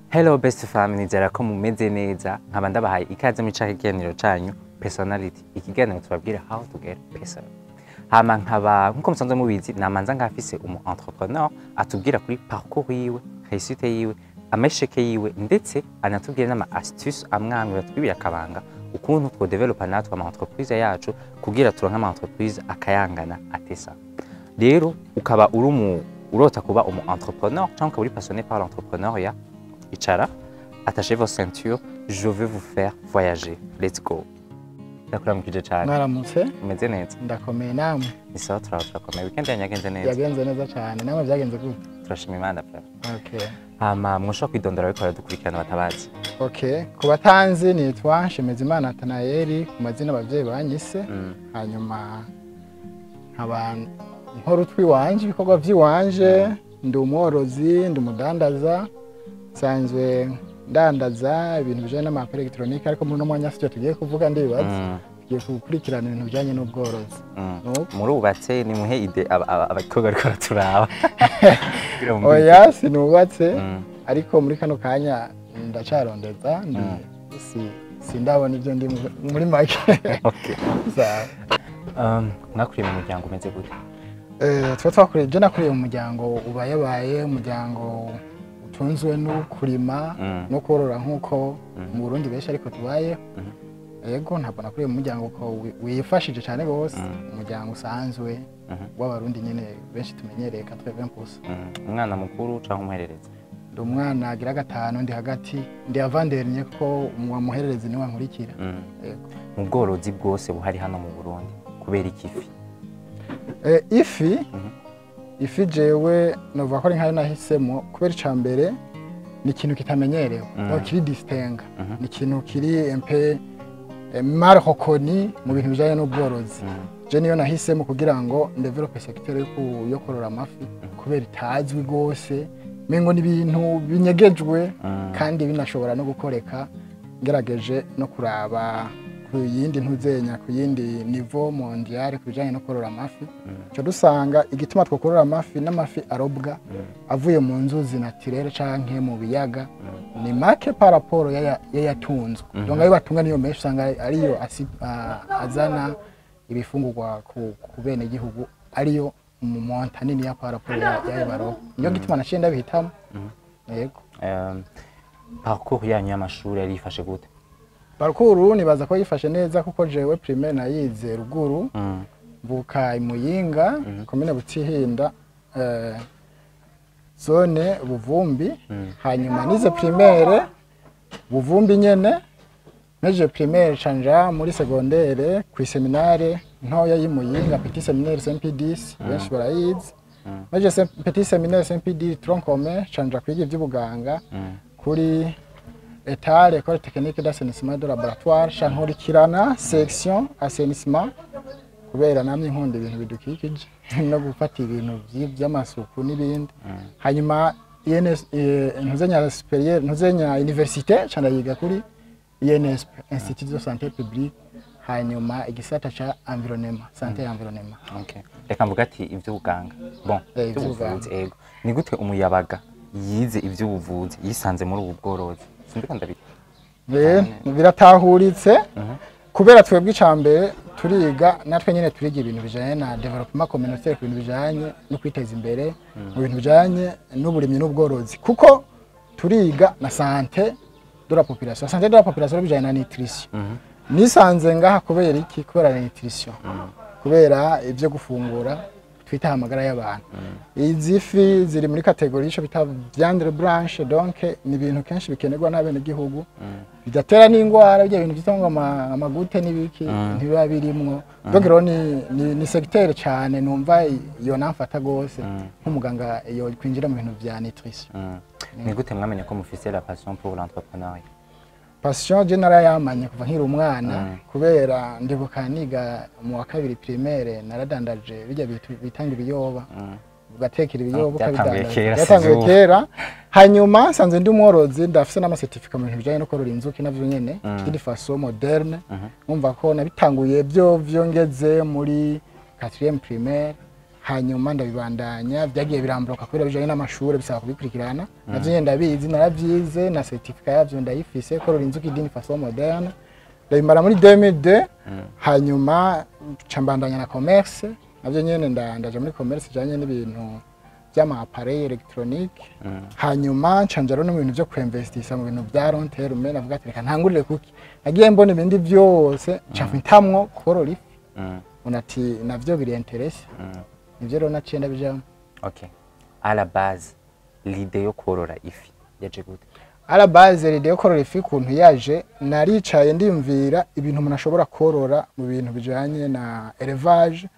Hello best family, nizera ko mumeze neza, nkaba ndabahaye ikaze muri ca kiganiro canyu Personality, ikiganiro tubabwira how to get person. Hama nkaba nkuko musanzwe mubizi, namanza ngafise umu entrepreneur atubwira kuri parcours yiwe, réussite yiwe, ama échecs yiwe, ndetse anatubwira n'ama astuce amwe amwe batwibira akabanga ukuntu twodevelopa natwe ama entreprise yacu kugira turonke ama entreprise akayangana atesa. Rero ukaba uri umu urota kuba umu entrepreneur cyangwa ukaba uri passionné par l'entrepreneuriat, icara, attachez vos ceintures, je vais vous faire voyager. Let's go. Ndakuramukije cyane. Mwaramutse. Umeze neza? Ndakomeye, namwe? Ni sawa, turaba turakomeye. Weekend yanyu yagenze neza? Yagenze neza cyane. Namwe byagenze gute? Turashima Imana pe. Okay. Hama mwoshobora kwidondora ariko baradukurikirana batabazi? Okay, ku batanzi nitwa Nshimizimana Natanayeli ku mazina abavyeyi banyise. Hanyuma nkaba nkora utwiwanje, ibikorwa vy'iwanje. Ndi umworozi, ndi umudandaza, nsanzwe ndandaza ibintu bijanye n'ama électronique, ariko muri uno mwanya sivyo tugiye kuvuga, ndibaza. Tugiye gukurikirana ibintu bijanye n'ubworozi. Nuko. Murubatse? Ni muhe idée abakobwa bariko baraturaba kugira bumvirize. Oya, sinubatse, ariko muri kano kanya ndacarondeza, ndi si sindabona ibyo ndi muri make. Okay. Sawa. Mwakuriye mu muryango umeze gute? Tuba twakuriye, je nakuriye mu muryango ubayabaye, umuryango utunzwe no kurima no korora nk'uko mu Burundi benshi ariko tubayeho. Yego, ntabwo nakuriye mu muryango ko wifashije cyane gose, umuryango usanzwe w'Abarundi nyene benshi tumenyereye, 80%. Umwana mukuru canke umuhererezi? Ndi umwana agira gatanu, ndi hagati, ndi avant-dernier kuko muhererezi niwe ankurikira. Yego. Mu bworozi bwose buhari hano mu Burundi, kubera iki ifi? Ifi, ifi jewe novuga ko ari nkayo nahisemo kubera ica mbere ni ikintu kitamenyerewe, donc kiri distingué, ni ikintu kiri un peu mal reconnu mu bintu bijanye n'ubworozi. Je niyo nahisemo kugira ngo ndevelope secteur yo korora amafi, kubera itazwi gose, mengo ni ibintu binyegejwe kandi binashobora no gukoreka. Ngerageje no kuraba ku yindi ntuzenya, ku yindi niveau mondiale ku bijanye no korora amafi, cyo dusanga igituma twokorora amafi n'amafi arobwa avuye mu nzuzi naturelle canke mu biyaga ni make par rapport y'ayatunzwe. Donc ayo batunga niyo menshi, usanga ariyo azana ibifungurwa ku bene gihugu, ariyo mu montant nini ya par rapport y'ayo baroba. Niyo gituma naciye ndabihitamo, yego. Parcours yanyu y'amashuri yari yifashe gute? Parcours nibaza ko yifashe neza, kuko jewe primaire nayize ruguru. Mvuka i Muyinga, komine Butihinda, zone Buvumbi. Hanyuma nize primaire Buvumbi nyene. Meje primaire canja muri secondaire ku seminare ntoya y'i Muyinga, Petit Séminaire Saint Pie X, benshi barayizi. Meje Petit Séminaire Saint Pie X tronc commun, canja kwiga ivy'ubuganga kuri ETAR, École Technique d'Assainissement de Laboratoire, ca nkurikirana section assainissement kubera namye nkunda ibintu bidukikije no gufata ibintu vy'amasuku n'ibindi. Hanyuma INS, ntuzenya supérieur, ntuzenya université, ca ndayiga kuri INSP, Institut de Santé Publique, hanyuma igisata ca environnement, santé et environnement. Okay. Reka mvuga ati ivy'ubuganga, bon, ivy'ubuvuzi, ego. Ni gute umuyabaga yize ivy'ubuvuzi yisanze muri ubu bworozi? Sinzi ko ndabi Biratahuritse, kubera twebwe icya mbere turiga, natwe nyine turiga ibintu bijanye na développement communautaire, ku bintu bijanye no kwiteza imbere mu bintu bijanye n'uburimyi n'ubworozi, kuko turiga na santé de la population. Santé de la population bijanye na nutrition. Nisanze ngaha kubera iki? Kubera nutrition, kubera ibyo gufungura, twita amagara y'abantu. Izi fi ziri muri catégorie ico bita viande blanche, donc ni ibintu kenshi bikenerwa n'abenegihugu, bidatera n'ingwara, bijya bintu byitwa ngo ama goutte n'ibiki ntibiba birimwo. Donc rero ni secteur cyane numva iyo namfata gose nk'umuganga iyo kwinjira mu bintu vya nutrition. Ni gute mwamenye ko mufise la passion pour l'entrepreneuriat? Passion je narayamanye kuva nkiri umwana, kubera ndibuka niga mu wa kabiri primaire naradandaje bijya bitanga ibiyoba, ugatekera ibiyoba. Byatanguye ukabidandaza. Kera, Byatanguye si ubu. kera. Hanyuma nsanze ndi umworozi, ndafise n'ama certificat mu bintu bijanye no korora inzuki, navyo nyene d'une façon moderne. Numva ko nabitanguye byo ngeze muri 4e primaire. Hanyuma ndabibandanya, byagiye birambuka kubera bijanye n'amashuri, bisaba kubikurikirana. Navyo nyene ndabizi, naravyize, na certificat yavyo ndayifise, korora inzuki d'une façon moderne. Ndabimara muri 2002. Hanyuma nca mbandanya na commerce, navyo nyene ndaja muri commerce ijanye n'ibintu vy'ama appareil électronique. Hanyuma nca nja rero no mu bintu vyo kuinvestisa mu bintu vya long terme. Navuga ati reka ntangurire kuki nagiye mbona ibindi vyose, nca mpitamwo korora ifi. Unati navyo biri intéressé. Nivyo rero naciye ndabijamwo. Okay, à la base, l'idée yo korora ifi yaje gute? À la base, l'idée yo korora ifi kuntu yaje, naricaye ndiyumvira ibintu umuntu ashobora korora mu bintu bijanye na élevage.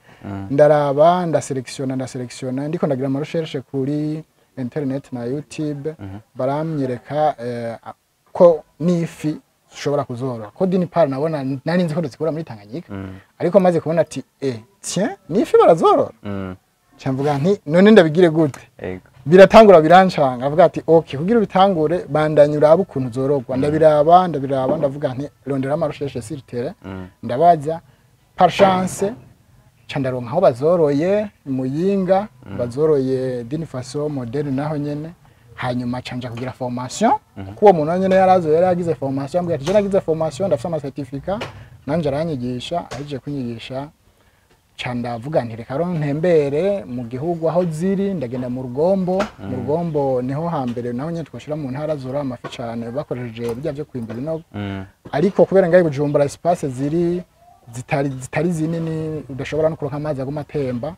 Ndaraba, ndaselektiona, ndaselektiona, ndiko ndagira ama recherche kuri internet na YouTube, baramnyereka ko n'ifi ushobora kuzorora, ko d'une part nabona nari nzi ko duzikura muri Tanganyika, ariko maze kubona ati eh tiens, n'ifi barazorora. Nca mvuga nti none ndabigire gute? Biratangura birancanga. Avuga ati okay, kugira ubitangure bandanya urabe ukuntu zorogwa. Ndabiraba, ndabiraba, ndavuga nti rondera ama recherche sur terrain. Ndabaza, par chance nca ndaronka aho bazoroye Muyinga, bazoroye d'une façon moderne naho nyene. Hanyuma nca nja kugira formation, kuko uwo muntu nyene yarazo, yari yagize formation. Ambwira ati je nagize formation, ndafise ama certificat, nanje aranyigisha. Ahejeje kunyigisha, nca ndavuga nti reka rero ntembere mu gihugu aho ziri. Ndagenda mu Rugombo. Mu Rugombo niho hambere naho nyene twashira mu ntara zora amafi cane bakoresheje bijya vyo kwimba ibinogo. Ariko kubera ngaho i Bujumbura espace ziri zitari zinini, udashobora no kuronka amazi aguma atemba,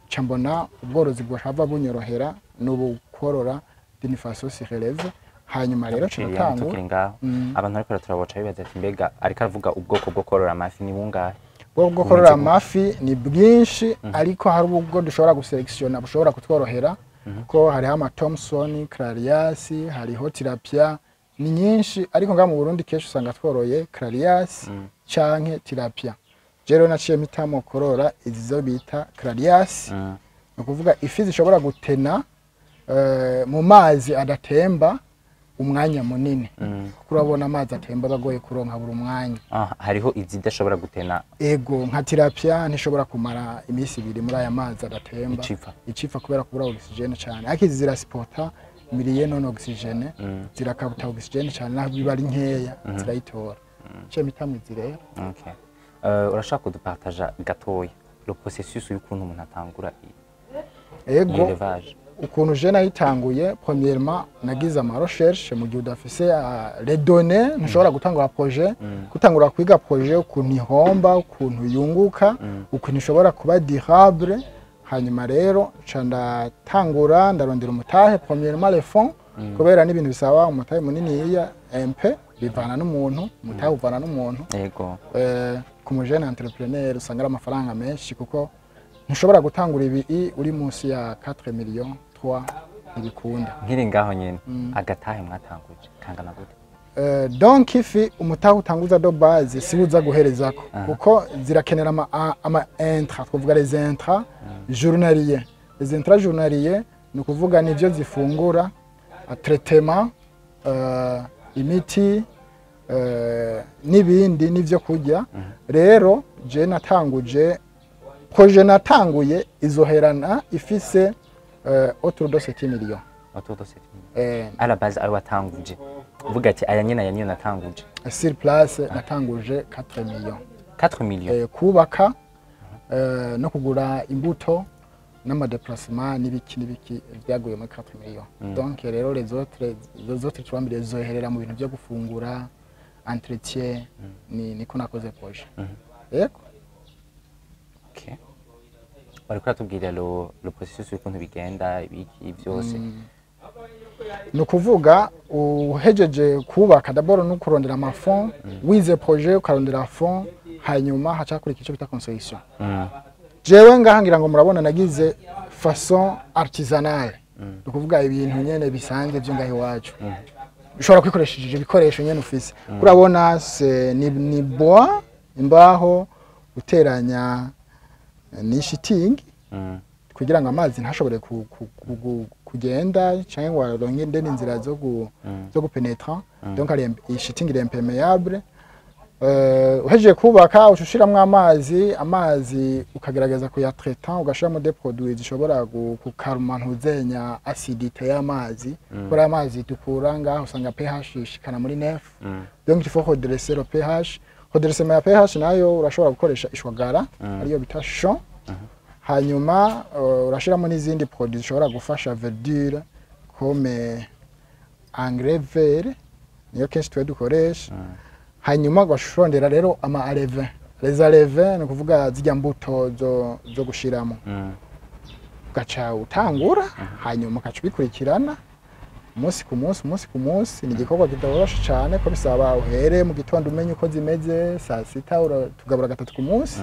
nca mbona ubworozi bwashava bunyorohera n'ubu korora d'une façon surélevée. Hanyuma rero nca Tukiri ndatangura. Tukiri ngaho, abantu ariko turaboca bibaza ati mbega ariko aravuga ubwoko bwo korora amafi ni bungahe? Ubwoko bwo korora amafi ni bwinshi, ariko hari ubwo dushobora guselektiona bushobora kutworohera, kuko hariho ama Thompson, Clarias, hariho tilapia, ni nyinshi. Ariko ngaha mu Burundi kenshi usanga tworoye Clarias canke tilapia. Je rero naciye mpitamo korora izi zo bita Clarias, ni ukuvuga ifi zishobora gutena mu mazi adatemba umwanya munini, kuko urabona amazi atemba bagoye kuronka buri mwanya. Ah, hariho izidashobora gutena? Ego, nka tilapia ntishobora kumara iminsi 2 muri aya mazi adatemba. Icipfa. Icipfa kubera kubura oxygène cyane. Ariko izi zirasupporta milieu non oxygéné, zirakapta oxygène cyane, naho biba ari nkeya zirayitora. Cyo mpitamo izi rero. Okay. Urashaka kudupartaja gatoya le processus y'ukuntu umuntu atangura Ego. élevage? Ukuntu je nayitanguye, premièrement nagize ama recherche. Mu gihe udafise les données, ntushobora gutangura projet. Gutangura kwiga projet, ukuntu ihomba, ukuntu yunguka, ukuntu ishobora kuba durable. Hanyuma rero nca ndatangura ndarondera umutahe, premièrement les fonds, kubera n'ibintu bisaba umutahe muniniya mp bivana n'umuntu, umutahe uvana n'umuntu. Ku mujene entrepreneur usanga ari amafaranga menshi, kuko ntushobora gutangura ibi uri munsi ya 4 millions, 3, ntibikunda. Nkiri ngaho nyene, agatahe mwatanguje kangana gute? Donc ifi, umutahe utanguza de base si uza guherezako, kuko zirakenera ama intra, twavuga les intra journaliers. Les intra journaliers ni ukuvuga nivyo zifungura, traitement, imiti, n'ibindi n'ivyo kurya. Rero je natanguje projet, natanguye izoherana ifise autour de 7 millions. Autour de 7 millions? À la base, ayo watanguje uvuga ati aya nyene, aya niyo natanguje? Sur place natanguje 4 millions. 4 millions? Kubaka, no kugura imbuto n'ama déplacement n'ibiki n'ibiki byaguye muri 4 millions. Donc rero les autres 3 millions zoherera mu bintu byo gufungura, entretien. Ni niko nakoze projet. Yego. Okay. Bariko baratubwira le processus y'ukuntu bigenda, ibiki byose. Ni ukuvuga uhejeje kubaka, d'abord no kurondera ama fonds, wize projet, ukarondera fonds, hanyuma haca hakurikira icyo bita construction. Jewe ngaha ngira ngo murabona nagize façon artisanale, ni ukuvuga ibintu nyene bisanzwe byo ngaha iwacu ushobora kwikoresheje ibikoresho nyene ufise. Urabona ni bois, imbaho uteranya ni shitingi kugira ngo amazi ntashobore kugenda cyangwa ngo aronke indi inzira zo gupenetra. Donc ari shitingi imperméable. Uhejeje kubaka, uca ushiramwo amazi. Amazi ukagerageza kuyatraita, ugashiramo des produits zishobora kukaruma ntuzenya acidité y'amazi, kubera amazi dukura ngaho usanga pH ishikana muri 9. Donc il faut redresser le pH. Redressement ya pH nayo urashobora gukoresha ishwagara, ariyo bita chon. Hanyuma urashiramo n'izindi produits zishobora gufasha verdure, comme engrais vert, niyo kenshi twe dukoresha. Hanyuma ugashondera rero ama alevins. Les alevins ni ukuvuga zirya mbuto zo gushiramo. Ugaca utangura, hanyuma ugaca ubikurikirana umunsi ku munsi, umunsi ku munsi. Ni igikorwa kitoroshe cyane, ko bisaba uhere mu gitondo umenye uko zimeze, saa sita tugabura gatatu ku munsi.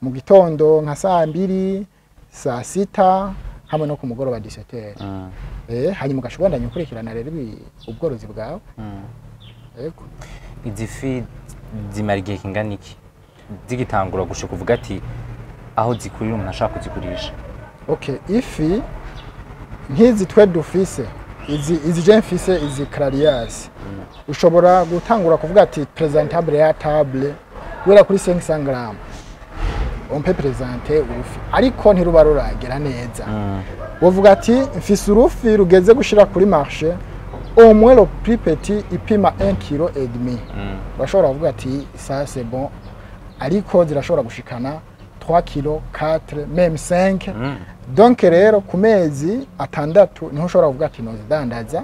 Mu gitondo nka saa 2, saa 6, hamwe no ku mugoroba 17. Hanyuma ugaca ubandanya ukurikirana rero ubworozi bwawe. Yego. Izi fi zimara igihe kingana iki zigitangura gushika uvuga ati aho zikurira umuntu ashaka kuzigurisha? Okay, ifi nk'izi twe dufise, izi je mfise, izi clarias, ushobora gutangura kuvuga ati présentable à table guhera kuri 500 grammes. On peut présenter urufi, ariko ntiruba ruragera neza. Wovuga ati mfise urufi rugeze gushira kuri marché, au moins le plus petit ipima 1 kilo et demi. Urashobora kuvuga ati ça c'est bon, ariko zirashobora gushikana 3 kilo 4, même 5. Donc rero ku mezi 6 niho ushobora kuvuga ati nozidandaza.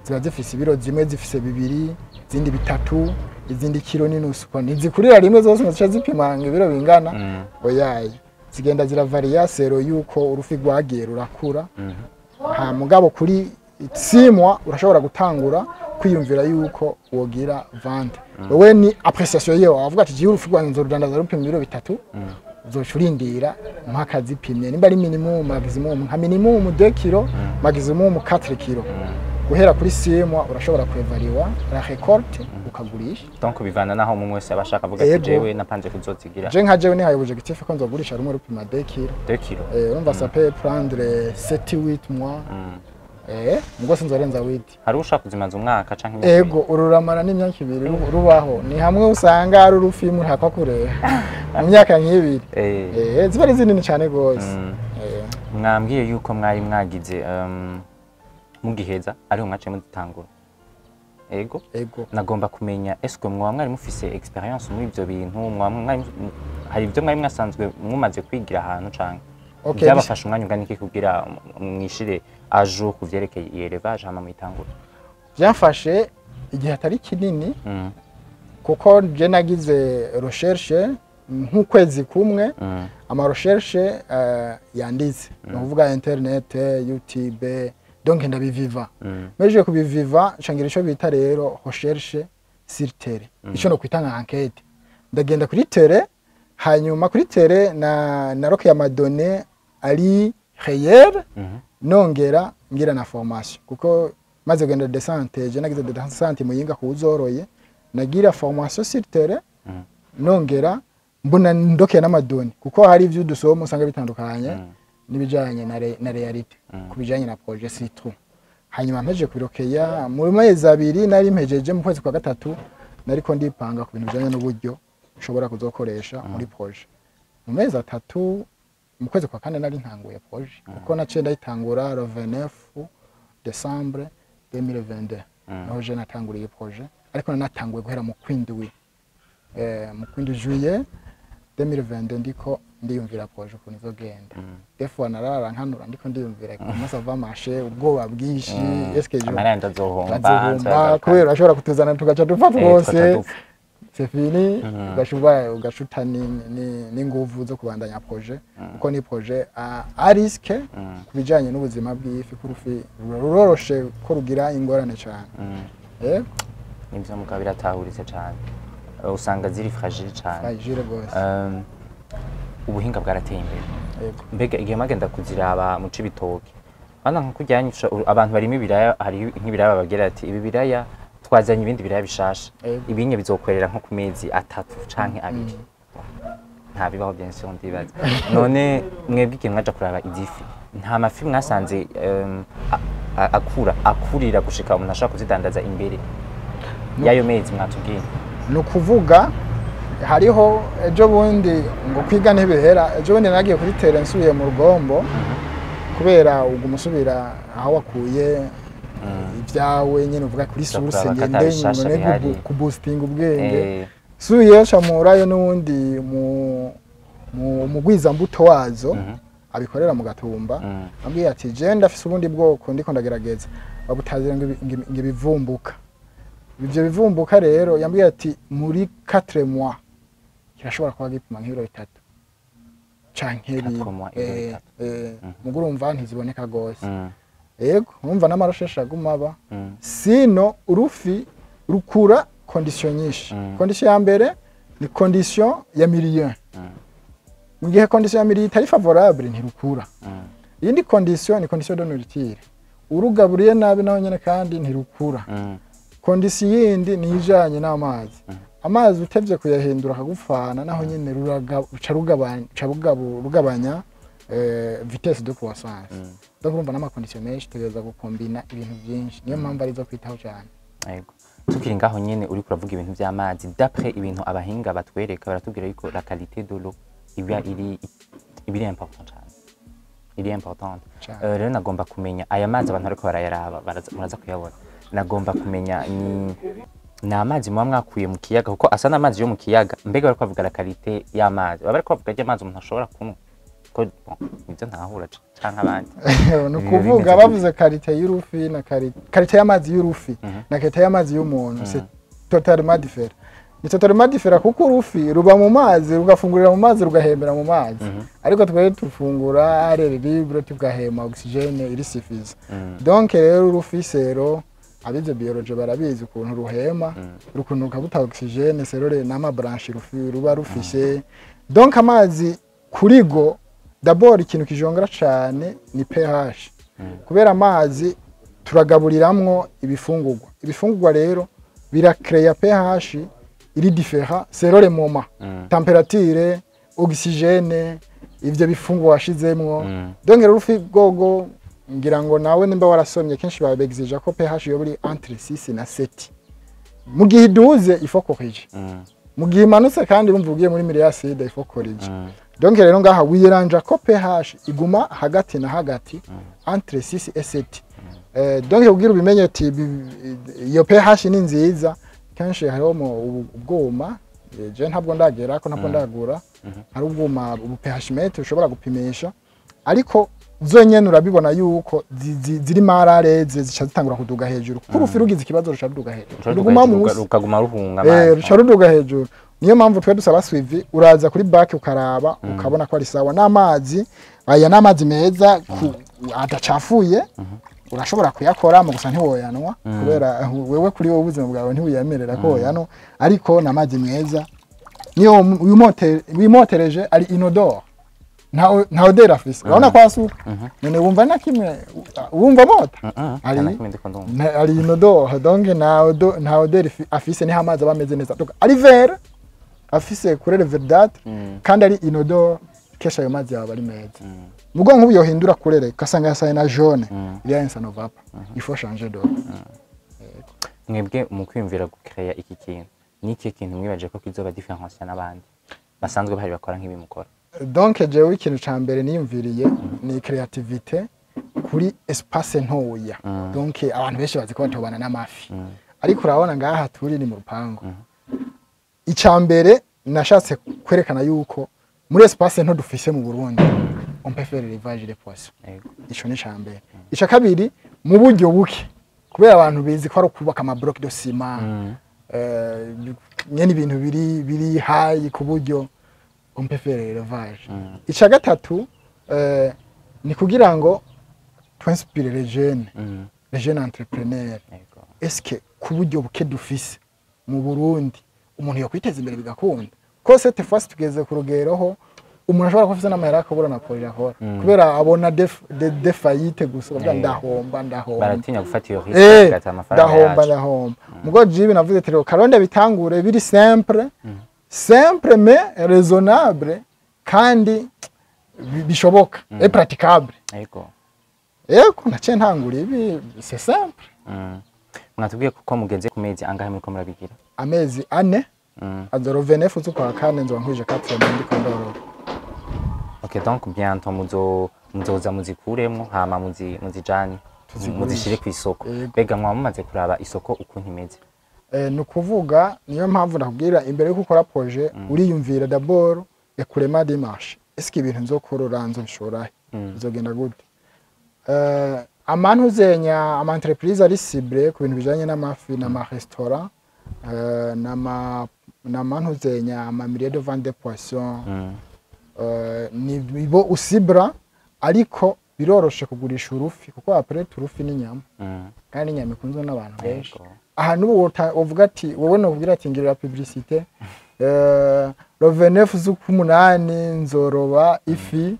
Ziba zifise ibiro, zimwe zifise 2, izindi 3, izindi kilo n'inusu, ko ntizikurira rimwe zose ngo zice zipima ngo ibiro bingana. Oyaye, zigenda ziravariya selon yuko urufi rwagiye rurakura. Ha mugabo kuri 6 mois urashobora gutangura kwiyumvira yuko wogira vente. Wewe ni appréciation yewe, wavuga ati jiwe urufi rwanjye nzorudandaza rupima ibiro 3. Uzoca urindira mpaka zipimye, nimba ari minimum, maximum, nka minimum 2 kilo, maximum 4 kilo. Guhera kuri 6 mois urashobora kuevaluer la récolte, ukagurisha. Donc bivana naho umwe wese aba ashaka, avuga ati Ego. jewe napanze kuzozigira. Je nka jewe nihaye objectif ko nzogurisha rumwe rupima 2 kilo. 2 kilo. Urumva ça peut prendre 7 8 mois. Mugo sinzorenza 8. Hari ushaka kuzimaza umwaka canke imyaka 2? Ego, ururamara n'imyaka 2 rubaho. Ni hamwe usanga ari urufi murakwa kureha mu myaka nk'ibiri. Ziba ari zinini cyane gose. Mwambwiye yuko mwari mwagize mugiheza ariho mwaciye mudutangura, ego? Ego. Nagomba kumenya, est-ce mwaba mwari mufise expérience muri ivyo bintu? Mwaba mwari hari ibyo mwari mwasanzwe mumaze kwigira ahantu, canke byabafasha umwanya ungana iki kugira mwishire à jour ku vyerekeye iyi élevage, hama muyitangure? Byamfashe igihe atari kinini, kuko je nagize recherche nk'ukwezi kumwe. Ama recherche yanditse, ni ukuvuga internet, YouTube, donc ndabiviva. Meje kubiviva, ncangira ico bita rero recherche sur terrain, ico no kwita nka enquête. Ndagenda kuri terrain, hanyuma kuri terrain na naroke ama données ari réel. Nongera ngira na formation, kuko maze kugenda descente, je nagize descente Muyinga kuwuzoroye, nagira formation sur terrain. Nongera mbona ndokeye n'ama données, kuko hari ivyo dusoma usanga bitandukanye n'ibijanye na réalité ku bijanye na projet surtout. Hanyuma mpejeje kubirokeya mu mezi 2, nari mpejeje mu kwezi kwa gatatu, nariko ndipanga ku bintu bijanye n'uburyo nshobora kuzokoresha muri projet. Mu mezi 3, mu kwezi kwa kane, nari ntanguye projet, kuko naciye ndayitangura le 29 décembre 2022. Niho je natanguriye projet, ariko nanatanguye guhera mu kwindwi, mu kwindwi juillet 2022, ndiko ndiyumvira projet ukuntu izogenda. Des fois narara nkanura ndiko ndiyumvira comment ça va marcher, ubwoba bwinshi, est-ce que je Amahera yanje azohomba? Azohomba, kubera urashobora kutuzana tugaca dupfa twose, dupfa. C'est fini. Ugashuba ugashuta n'inguvu zo kubandanya projet, kuko ni projet à risque ku bijanye n'ubuzima bw'ifi, ko urufi ruroroshe ko rugira ingorane cyane. Nivyo, mugabo biratahuritse cane. Usanga ziri fragile cane. Fragile gose. Ubuhinga bwarateye imbere. Yego. Mbega igihe mwagenda kuziraba mu Cibitoke, bana nka kurya abantu barimo ibiraya, hari nk'ibiraya bababwira ati ibi biraya twazanye ibindi biraya bishasha, ibinye bizokwerera nko ku mezi 3 canke 2. Nta bibaho, bien sûr, ndibaza. None mwebwe igihe mwaja kuraba izi fi, nta mafi mwasanze akura akurira gushika umuntu ashobora kuzidandaza imbere y'ayo mezi mwatubwiye? Ni ukuvuga hariho ejo bundi, ngo kwiga ntibihera, ejo bundi nagiye kuri terrain nsubiye mu Rugombo, kubera uguma usubira aho wakuye ibyawe nyine, uvuga kuri Uza source, kuraba ko ngende ata bishasha ngone bihari. Kuboostinga ubwenge. Subiyeyo mpurayo n'uwundi mu mugwizambuto wazo abikorera mu Gatumba. Ambwiye ati: "Je ndafise ubundi bwoko ndiko ndagerageza, babutazira ngo ibivumbuka." Ivyo bivumbuka rero, yambwiye ati muri 4 mois kirashobora kuba gipima nk'ibiro 3 canke 4 bine. mois, ibiro 3. Mugo urumva ntiziboneka gose. Yego, urumva n'amarosheshe aguma aba. Sino urufi rukura condition nyinshi. Condition ya mbere ni condition ya milieu. Mu gihe condition ya milieu itari favorable, ntirukura. Iyindi condition ni condition de nourriture. Urugaburiye nabi, naho nyene kandi ntirukura. Condition yindi ni ijanye n'amazi. Amazi utevye kuyahindura akagufana, naho nyene ruca rugabanya, ruca rugabanya vitesse de croissance. Donc urumva n'ama condition menshi, tugerageza gukombina ibintu byinshi, niyo mpamvu arizo kwitaho cyane. Yego. Tukiri ngaho nyene, uriko uravuga ibintu vy'amazi, d'après ibintu abahinga batwereka, baratubwira yuko la qualité de l'eau iba iri important cyane, iri importante. Cane. Rero nagomba kumenya aya mazi abantu bariko barayaraba, muraza kuyabona. Nagomba kumenya ni amazi muba mwakuye mu kiyaga, kuko asa n'amazi yo mu kiyaga. Mbega bariko bavuga la qualité y'amazi, baba bariko bavuga ry'amazi umuntu ashobora kunywa? Ko bon, nivyo ntahura canke abandi. Ni ukuvuga bimeze bavuze qualité y'urufi na qualité y'amazi y'urufi na qualité y'amazi y'umuntu, c'est totalement différent, ni totalement différent, kuko urufi ruba mu mazi, rugafungurira mu mazi, rugahembera mu mazi, ariko twebwe tufungura air libre, tugahema oxygène iri suffisant. Donc rero urufi sero, abize biologie barabizi ukuntu ruhema, rukuntu rukabuta oxygène selon n'ama branchies rufi ruba rufise. Donc amazi kurigo, d'abord ikintu kijongera cane ni pH, kubera amazi turagaburiramwo ibifungurwa. Ibifungurwa rero birakreya pH iri différent selon le moment, température, oxygène, ivyo bifungurwa washizemwo. Donc rero urufi gogo, ngira ngo nawe nimba warasomye kenshi, babexija ko pH yo buri entre 6 na 7. Mu gihe iduze, il faut corriger. Mu gihe imanutse kandi, urumva ugiye muri milieu acide, il faut corriger. Donc rero ngaha wiyeranja ko pH iguma hagati na hagati, entre 6 et 7. Donc kugira ubimenye ati iyo pH ni nziza, kenshi hariho mu ubwuma, je ntabwo ndagera ko, ntabwo ndagura, hari ubwuma ubu pH meter ushobora gupimisha, ariko zonyene urabibona yuko ziri marareze, zica zitangura kuduga hejuru, kuko urufi rugize ikibazo ruca ruduga hejuru, Ruca ruguma ruduga hejuru, munsi. Rukaguma ruhunga amazi. Ruca ruduga hejuru. Niyo mpamvu twe dusaba suivi, uraza kuri bac ukaraba, ukabona ko ari sawa n'amazi. Aya n'amazi meza adacafuye, urashobora kuyakora mu gusa ntiwoyanwa, kubera wewe kuri wowe ubuzima bwawe ntiwiyemerera ko woyanwa, ariko ni amazi meza. Niyo wimotereje ari inodore, nta odeur afise. Urabona ko asuka none wumva na kimwe, wumva mota. Nta na kimwe ndiko ndumva. Ari inodore, donc nta odeur afise, niho amazi aba ameze neza. Donc ari vert, afise couleur verdâtre, kandi ari inodore, kesha ayo mazi yaba ari meza. Mugo nk'ubu yohindura couleur, ugasanga yasaye na jaune, il y a un ça ne va pas, il faut changer d'eau. Mwebwe mu kwiyumvira gukereya iki kintu, ni ikihe kintu mwibaje ko kizoba différencier n'abandi basanzwe bahari bakora nk'ibi mukora? Donc jewe ikintu ca mbere niyumviriye ni créativité kuri espace ntoya. Donc abantu benshi bazi ko batobana n'amafi, ariko urabona ngaha turi ni mu rupangu. Ica mbere nashatse kwerekana yuko muri espace nto dufise mu Burundi, on peut faire l'élevage des poissons. Ico ni ca mbere. Ica kabiri, mu buryo buke, kubera abantu bizi ko ari ukubaka ama bloc de ciment, nyene ibintu biri high, ku buryo on peut faire l'élevage. Ica gatatu, ni kugira ngo twinspire les jeunes, les jeunes entrepreneurs. Est-ce que ku buryo buke dufise mu Burundi, umuntu yokwiteza imbere bigakunda? Ko cette fois tugeze ku rugero ho umuntu ashobora kuba afise n'amahera akabura na projet akora, kubera abona des faillites gusa, bavuga ndahomba, ndahomba. Baratinya gufata iyo risque, bagata amafaranga ndahomba, yacu. Ndahomba. Mugo jibi navuze ati rero karonde bitangure biri simple, simple mais raisonnable, kandi bishoboka et praticable. Yego, naciye ntangura ibi, c'est simple. Mwatubwiye ko mugeze ku mezi angahe muriko murabigira? Amezi 4. Azoro 29 z'ukwa kane nzoba nkwije 4 mois ndiko ndorora. Ok, donc bientôt muzoza muzikuremwo, hama muzijane, Tuzigurishe. muzishire ku isoko. Yego. Mbega mwaba mumaze kuraba isoko ukuntu imeze? Ni ukuvuga niyo mpamvu ndakubwira, imbere yuko ukora projet uriyumvira d'abord écoulement des marchés. Est-ce que ibintu nzokorora nzobishora he, bizogenda gute? Amantu zenya ama entreprise ari cible ku bintu bijanye n'amafi n'ama restaurant, n'amantu zenya ama milieu de vente de poisson, ni bo usibra, ariko biroroshe kugurisha urufi kuko après urufi n'inyama, kandi inyama ikunzwe n'abantu benshi. Ahantu ubu uvuga ati wowe nokubwira ati ngirira publicité, le 29 z'ukumunani nzoroba ifi,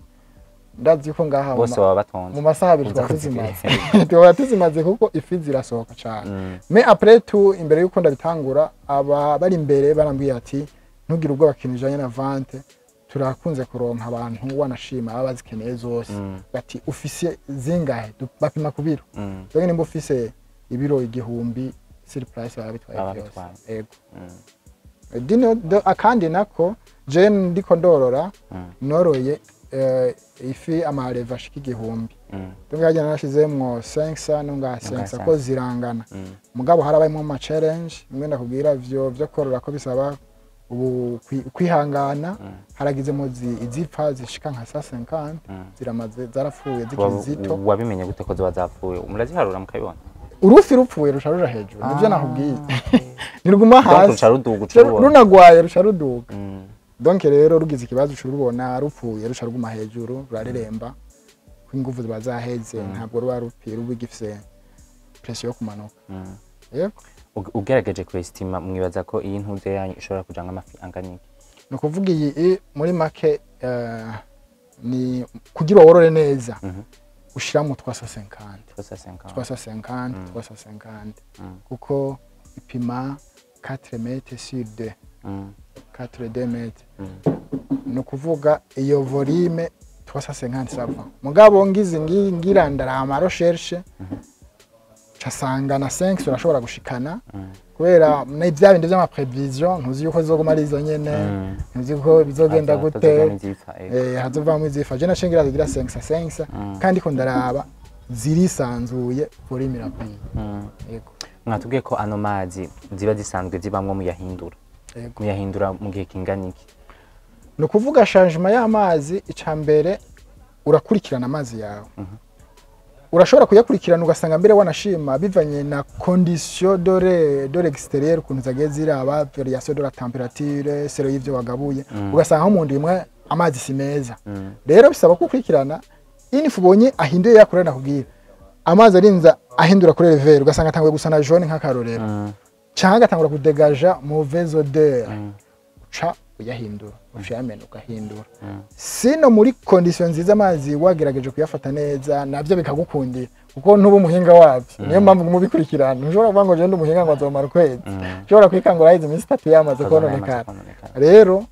ndazi ko ngaha Bose baba batonze. mu masaha 2 Uza twaba kuzigura. tuzimaze, twaba tuzimaze kuko ifi zirasohoka cyane. Mais après tout, imbere yuko ndabitangura, aba bari imbere barambwiye ati ntugire ubwoba, kintu bijanye na vente turakunze kuronka abantu wanashima baba bazikeneye zose. Bati ufise zingahe? Bapima ku biro. Donc nimba ufise ibiro 1000 sur place baba bitwaye Baba byose. bitwaye. Ego. Dino akandi nako je ndiko ndorora, noroye ifi amareva ashika 1000. Donc hajya narashizemwo 500 no ngaha 500 ko 500. zirangana. Mugabo harabayemo ama challenge imwe ndakubwira vyo korora ko bisaba ubu kwihangana. Haragizemo izipfa zishika nka 150, ziramaze zarapfuye zikiri zito. Wabimenye gute ko ziba zapfuye? Muraziharura mukabibona? Urufi rupfuye rusha ruja hejuru, nivyo nakubwiye, ntiruguma Donc hasi. ruca ruduga, uca urubona. Runagwaye rusha ruduga. Donc rero rugize ikibazo uca urubona rupfuye, rusha ruguma hejuru, rurareremba ko inguvu ziba zaheze, ntabwo ruba rupfuye ruba gifise pression yo kumanuka. Yego. Ugerageje kuestima, mwibaza ko iyi ntuze yanyu ishobora kuja nk'amafi angana iki? Ni ukuvuga iyi muri make, ni kugira worore neza ushiramo 350. 350. 350, 350, kuko ipima 4 mètres sur 2, 4 2 mètres. Ni ukuvuga iyo volume 350 ça va. Mugabo ngize ngira ndarama recherche, casanga na 5 urashobora gushikana, kubera na bya bindi vy'ama prévision ntuzi yuko zizoguma ari izo nyene, ntuzi ko bizogenda gute. Hazovamwo izipfa, ego. Hazovamwo izifa. Je nashingira zigira 5 5, kandi ko ndaraba zirisanzuye, volume irakwiye. Yego. Mwatubwiye ko ano mazi ziba zisanzwe zibamwo muyahindura. Yego. Muyahindura mu gihe kingana iki? Ni ukuvuga changement y'amazi, icya mbere urakurikirana amazi yawe. Urashobora kuyakurikirana ugasanga mbere wanashima bivanye na condition de l'extérieur ukuntu zagiye ziraba, variation de la température selon y'ivyo wagabuye, ugasanga nko mu ndwi imwe amazi si meza. Rero bisaba ko ukurikirana inifu ubonye ahinduye yakorera, nakubwira amazi arinza ahindura kuri level, ugasanga atanguye gusa na jaune nk'akarorero, cyangwa agatangura kudegaja mauvaise odeur, uca uyahindura, uca uyamena ugahindura. Sino muri condition nziza amazi wagerageje kuyafata neza nabyo bikagukundira, kuko ntuba umuhinga wabyo, niyo mpamvu mubikurikirana. Ntushobora kuvuga ngo je ndi umuhinga ngo azomara ukwezi, ushobora kwikangura haheze iminsi 3 yamaze Ukazana yamaze kononekara. Kononekara. Rero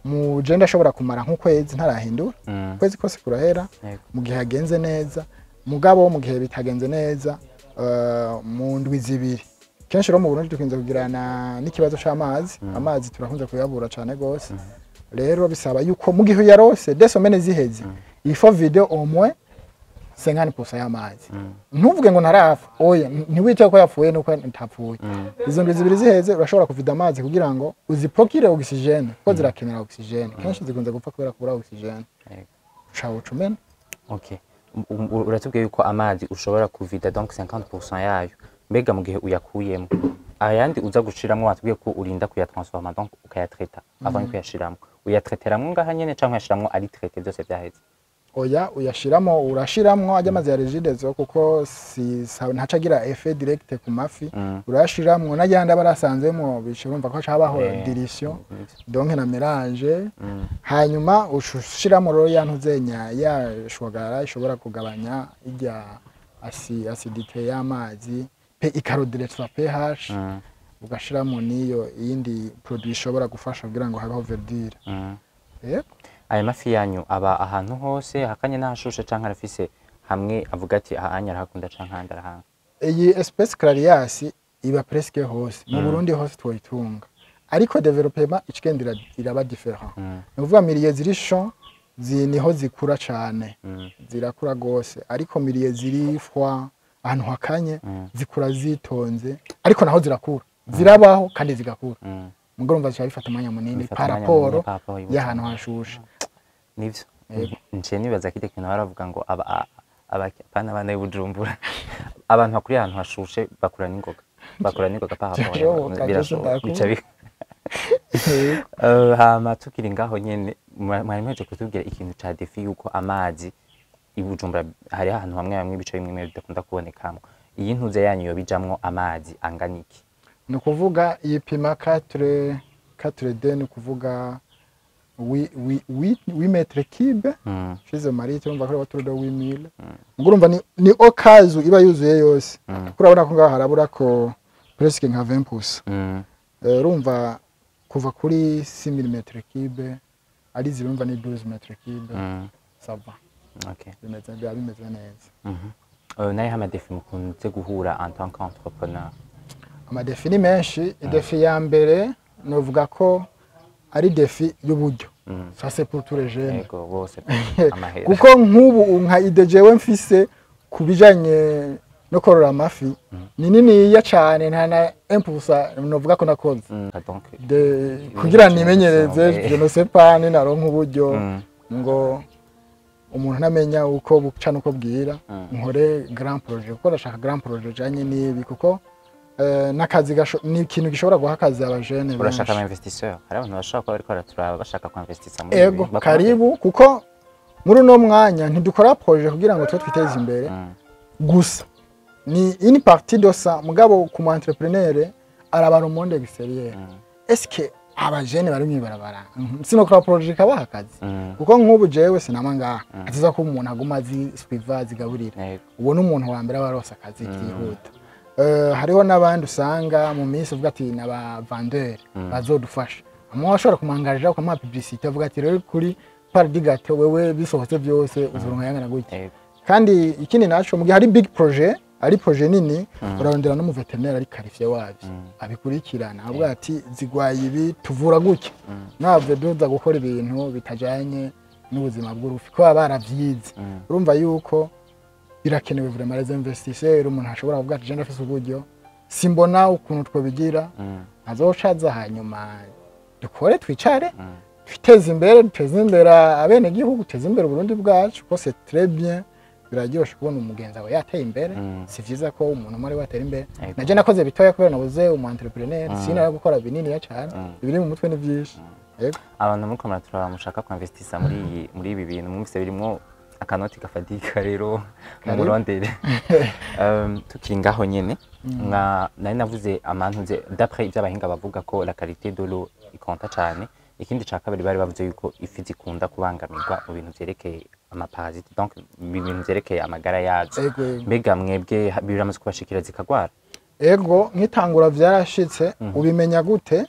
mu je ndashobora kumara nk'ukwezi ntarahindura, ukwezi kose kurahera mu gihe hagenze neza. Mugabo mu gihe bitagenze neza, mu ndwi 2. Kenshi rero mu Burundi dukunze kugirana n'ikibazo c'amazi, amazi turakunze kuyabura cane gose. Rero bisaba yuko mu gihe uyarose, 2 semaines ziheze, il faut vider au moins 50% y'amazi. Ntuvuge ngo ntarapfa, oya, ntiwicaye ko yapfuye nuko ntapfuye. Izo ndwi 2 ziheze urashobora kuvida amazi kugira ngo uziprocure oxygène, kuko zirakenera oxygène. Kenshi zikunze gupfa kubera kubura oxygène. Uca uca umena. Okay. Uratubwiye yuko amazi ushobora kuvida donc 50% yayo. Mbega mu gihe uyakuyemo, ayandi uza gushiramwo, watubwiye ko urinda kuyatransforma, donc ukayatraita avant kuyashiramwo. Uyatraiteramwo ngaha nyene canke uyashiramwo ari traité byose vyaheze? Oya, uyashiramo, urashiramwo ajya amazi ya Regideso, kuko si ntaca agira effet direct ku mafi. Urashiramwo n'ayandi aba arasanzemwo, urumva ko habaho dilution, donc na mélange. Hanyuma ushiramo rero ya ntuzenya ya shwagara ishobora kugabanya ijya acidité y'amazi pe ikaredressa pH, ugashiramo n'iyo iyindi produit ishobora gufasha kugira ngo habeho verdure. Yego. Aya mafi yanyu aba ahantu hose hakanye n'ahashushe, canke arafise hamwe avuga ati aha anya arahakunda canke ahandi arahanga? Iyi espèce Clarias iba presque hose mu Burundi, hose twoyitunga. Ariko développement icigenda iraba différent. Ni ukuvuga milieu ziri chaud niho zikura cane, zirakura gose, ariko milieu ziri froid, ahantu hakanye, zikura zitonze, ariko naho zirakura, zirabaho kandi zigakura. Mugo urumva zica bifata umwanya munini Bifata umwanya par rapport munini par rapport y'Ibujumbura. y'ahantu hashushe. Nivyo. Yego. Nciye nibaza kirya kintu baravuga ngo aba pana abana b'Ibujumbura, abantu bakuriye ahantu hashushe bakura n'ingoga par rapport Birashoboka, birashoboka. byose. Bica hama tukiri ngaho nyene, mwari muhejeje kutubwira ikintu ca défi yuko amazi i Bujumbura hariho ahantu hamwe hamwe, ibice bimwe bimwe bidakunda kubonekamwo. Iyi ntuze yanyu yoba ijamwo amazi angana iki? Ni ukuvuga iyipima 4 4D, ni ukuvuga 8 mètres cubes. Shize marite, urumva ko ari autour de 8000. Ubwo urumva ni au cas où iba yuzuye yose, kuko urabona ko ngaho harabura ko presque nka 20%. Urumva kuva kuri 6000 mètres cubes ari zirumva ni 12 mètres cubes. Ça va. Bimeze, biba bimeze neza. Nayo ama défis mukunze guhura en tant qu'entrepreneur? Ama défis ni menshi. Défi ya mbere novuga ko ari défi y'uburyo. Ça, c'est pour tous les jeunes. Yego, bose amahera. Kuko nk'ubu nka idée jewe mfise ku bijanye no korora amafi ni niniya cane, nta na 1% novuga ko nakoze. Donc De kugira nimenyereze, je ne sais pas, ninaronka uburyo, ngo umuntu ntamenya uko buca nuko bwira, nkore grand projet, kuko ndashaka grand projet ijanye n'ibi, kuko n'akazi ni ikintu gishobora guha akazi abajene Urashaka benshi. ama investisseur? Hari abantu bashobora kuba bariko baraturaba bashaka kuinvestisa muri ibi. Ego, karibu, kuko muri uno mwanya ntidukora projet kugira ngo tube twiteze imbere gusa, ni une partie de ça. Mugabo ku mu entrepreneur arabara monde extérieur: est-ce que abajene bari mwibarabara sinokora projet ikabaha akazi? Kuko nk'ubu jewe sinama ngaha atiza ko umuntu aguma azi suiva zigaburira. Uwo ni umuntu wa mbere aba aronse akazi byihuta. Hariho n'abandi usanga mu minsi uvuga ati ni aba vendeur bazodufasha, amwe washobora kumwangarira ukamuha publicité, avuga ati rero kuri part du gâteau wewe bisohotse byose uzoronka yangana gutya. Kandi ikindi naco, mu gihe hari big projet, ari projet nini, urarondera no mu vétérinaire ari qualifié wabyo, abikurikirana, avuga ati zigwaye ibi, tuvura gutya, ntabwo duza gukora ibintu bitajanye n'ubuzima bw'urufi, ko baba baravyize. Urumva yuko birakenewe vraiment les investisseurs, umuntu ashobora kuvuga ati je ndafise uburyo, simbona ukuntu twobigira, azocaza hanyuma dukore, twicare, twiteze imbere, duteze imbere abenegihugu, duteze imbere Uburundi bwacu, ko c'est très bien, biraryoshe kubona umugenzi wawe yateye imbere. Si vyiza ko umuntu umwe ari we atera imbere. Naje nakoze bitoya kubera nabuze umu entrepreneur, sinari gukora binini cyane. Ibiri mu mutwe ni byinshi. Yego. Abantu muriko muraturaba mushaka kuinvestisa muri ibi bintu, mwumvise birimwo akanoti gafatika, rero mumurondere. Tukiri ngaho nyene, nka nari navuze amantuze, d'après ivyo abahinga bavuga ko la qualité de l'eau ikonta cane. Ikindi ca kabiri, bari bavuze yuko ifi zikunda kubangamirwa mu bintu vyerekeye ama parasites, donc mu bintu vyerekeye amagara yazo. Ego. Mbega mwebwe biramaze kubashikira zikagwara? Ego, nkitangura vyarashitse. Ubimenya gute?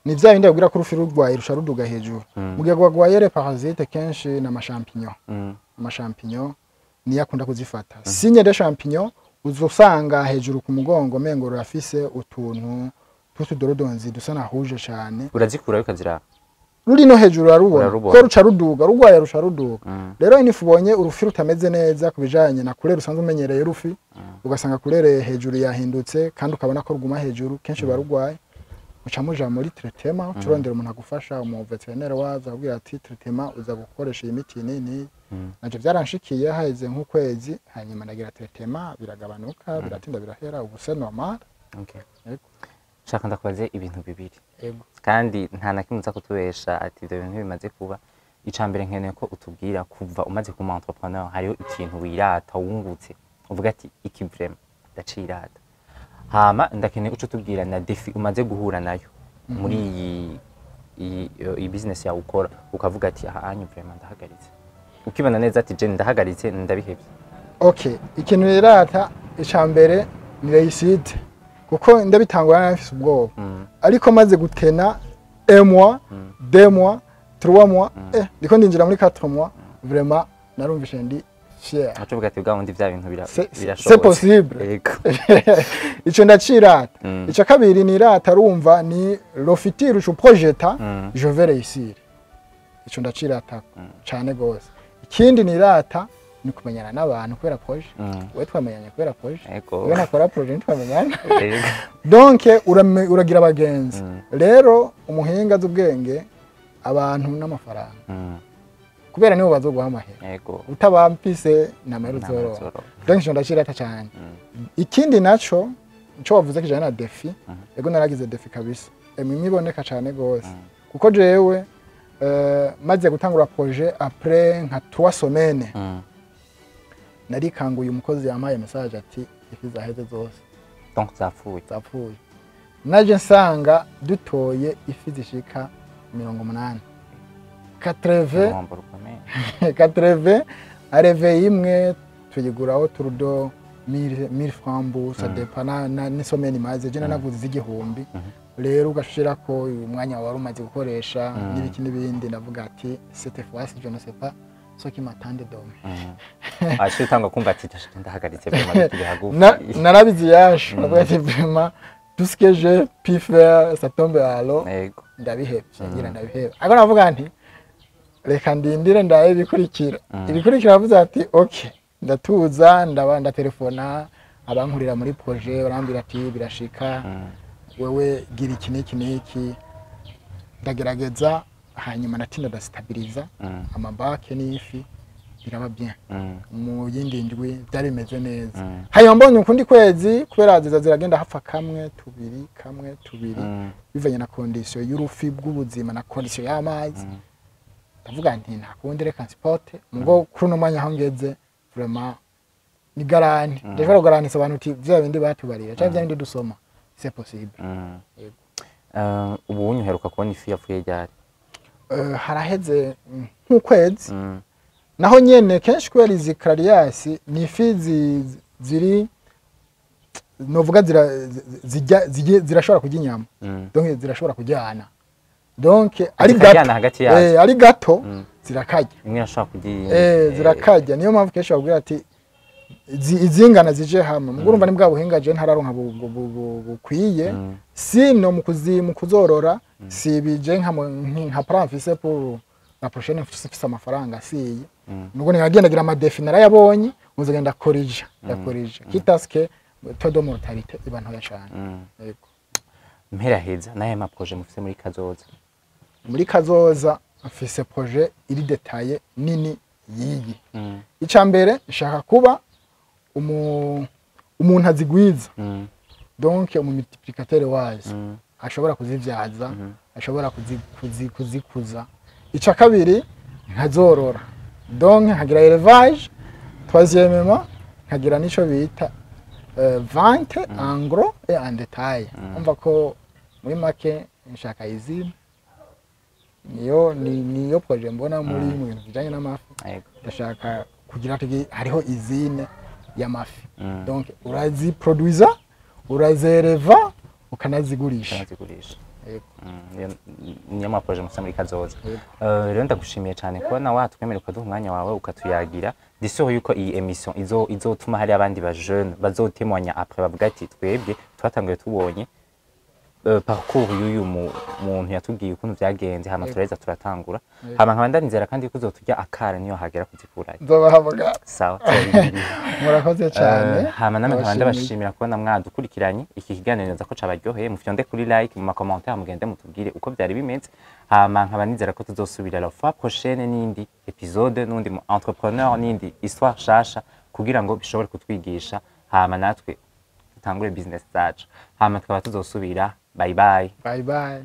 Ni vya bindi babwira ko urufi rurwaye rusha ruduga hejuru. Mu gihe rwagwaye les parasites, kenshi ni ama champignon. Ama champignon niyo akunda kuzifata. Signe de champignon, uzosanga hejuru ku mugongo mengo rurafise utuntu tw'utudorodonzi dusa na rouge cane. Urazikura ukaziraba? Ruri no hejuru urarubona. Urarubona. Ko ruca ruduga, rugwaye rusha ruduga. Rero inifu ubonye urufi rutameze neza ku bijanye na couleur usanzwe umenyereye urufi, ugasanga couleur hejuru yahindutse kandi ukabona ko ruguma hejuru, kenshi ruba rugwaye. Muca muja muri traitement, ucurondera umuntu agufasha, umu vétérinaire waza akubwira ati traitement uza gukoresha iyi miti nini. Navyo vyaranshikiye haheze nk'ukwezi, hanyuma ndagira traitement, biragabanuka, biratinda birahera, ubu c'est normal. Yego. Shaka ndakubaze ibintu bibiri. Yego. Kandi nta na kimwe uza kutubesha ati ibyo bintu bimaze kuba. Ica mbere, nkeneye ko utubwira kuva umaze kuba entrepreneur, hariho ikintu wirata wungutse uvuga ati iki vraiment ndacirata. Hama ndakeneye uco utubwira na défi umaze guhura nayo muri iyi business yawe ukora, ukavuga ati aha anyu vraiment ndahagaritse, ukibona neza ati je ndahagaritse, ndabihevye. Okay, ikintu nirata ica mbere ni réussite, kuko ndabitangura nari mfise ubwoba, ariko maze gutena un mois, 2 mois, 3 mois, ndiko ndinjira muri 4 mois, vraiment narumvishe ndi fier. Ucuvuga ati bwa bundi bya bintu birashobotse. C'est possible. Ico ndacirata. Ico kabiri nirata, rumva, ni le futur je projeta, je vais réussir. Ico ndacirata cane gose. Ikindi nirata ni kumenyana n'abantu kubera projet. We twamenyanye kubera projet. We nakora projet ntitwamenyana. Donc uragira abagenzi. Rero umuhinga z'ubwenge, abantu n'amafaranga, kubera nibo bazoguha amahera. Utabamfise nta mahera uzoronka. Nta. Donc ico ndacirata cyane. Ikindi naco, ico wavuze kijanye na défi, ego, naragize défi kabisa, emwe iboneka cyane gose, kuko jewe maze gutangura projet, après nka 3 semaines, narikanguye umukozi yampaye message ati ifi zaheze zose. Donc zapfuye. Zapfuye. Naje nsanga dutoye ifi zishika 80, 80. Uruhombo rukomeye. 80 areve imwe tuyiguraho turudo 1000 francs bu, ça dépend na n'i semaine imaze. Je nanaguze z'igihumbi, rero ugashirako umwanya wari umaze gukoresha n'ibiki n'ibindi. Ndavuga ati cette fois je ne sais pas ce qui m'attend demain. Aciye utanga kumva ati ndahagaritse vraiment, turi hagufi. Narabizi yashu, ndavuga ati vraiment tout ce que j'ai pu faire, ça tombe à l'eau. Ndabihevye, ngira ndabiheba, ariko navuga nti reka ndindire ndabe ibikurikira. Ibikurikira bavuze ati ok, ndatuza, ndaba ndatelefona abankurira muri projet, barambwira ati birashika, wewe gira iki n'iki n'iki. Ndagerageza, hanyuma natinda ndastabiliza amabacs n'ifi, biraba bien. Mu yindi ndwi byari bimeze neza. Hanyuma mbonye ukundi kwezi, kubera ziza ziragenda hapfa kamwe, tubiri, kamwe, tubiri, bivanye na condition y'urufi bw'ubuzima na condition y'amazi. Ndavuga nti nta kundi, reka nsupporte. Mugo kuri uno mwanya aho ngeze, vraiment ni garantie. Ndashobora kugarantisa abantu uti vya bindi batubarira canke vya bindi dusoma, c'est possible. Yego. Ubu uheruka kubona ifi yapfuye ryari? Haraheze nk'ukwezi. Naho nyene kenshi kubera izi clarias ni ifi ziri novuga zirashobora kurya inyama. Donc zirashobora kuryana, donc ari Zikaryana gato. Hagati yazo. Ari gato, zirakarya. Imwe irashobora kurya iyindi. Zirakarya. Niyo mpamvu kenshi babwira ati izingana zije hamwe. Mugo urumva ni bwa buhinga je ntararonka bukwiye. Sino mu kuzorora si bije nka plan mfise pour la prochaine, mfise amafaranga siyi. Nuko nikagendagira ama défis narayabonye, muzagenda corrija, ndakorija quitte à ce que taux de mortalité iba ntoya cyane. Yego. Mpera heza, naye ma projet mufise muri kazoza? Muri kazoza mfise projet iri détaillée nini yiyi. Icya mbere, nshaka kuba umuntu azigwiza, donc umu multiplicateur wazo, ashobora kuzivyaza, ashobora kuzikuza. Icya kabiri, nkazorora, donc nkagira élevage. Troisièmement, nkagira n'ico bita vente en gros et en détail. Umva ko muri make nshaka izina, niyo niyo projet mbona muri mu bintu bijanye n'amafi. Ndashaka kugira ati hariho usine y'amafi. Donc uraziproduiza, urazereva, ukanazigurisha. Ukanazigurisha. Yego. Niyo ma projet mufise muri kazoza. Yego. Rero ndagushimiye cyane kubona watwemerera ukaduha umwanya wawe ukatuyagira. Ndi sûr yuko iyi émission izotuma hari abandi ba jeune bazotémoigna après, bavuga ati twebwe twatanguye tubonye parcours y'uyu muntu yatubwiye ukuntu vyagenze, hama turaheza turatangura. Hama nkaba ndanizera kandi yuko uzoturya akara niyo hagera kuzikurayo. Nzobahamagara. Sawa, turabirindiriye. Murakoze cyane. Hama namwe nkaba Ndabashimiye. ndabashimira kubona mwadukurikiranye iki kiganiro. Neza ko cabaryoheye, mufyonde kuri like, mu ma commentaire mugende mutubwire uko byari bimeze. Hama nkaba nizera ko tuzosubira la fois prochaine n'indi épisode, n'undi mu entrepreneur, n'indi histoire shasha, kugira ngo bishobore kutwigisha, hama natwe dutangure business zacu. Hama tukaba tuzosubira. Bye bye. Bye bye.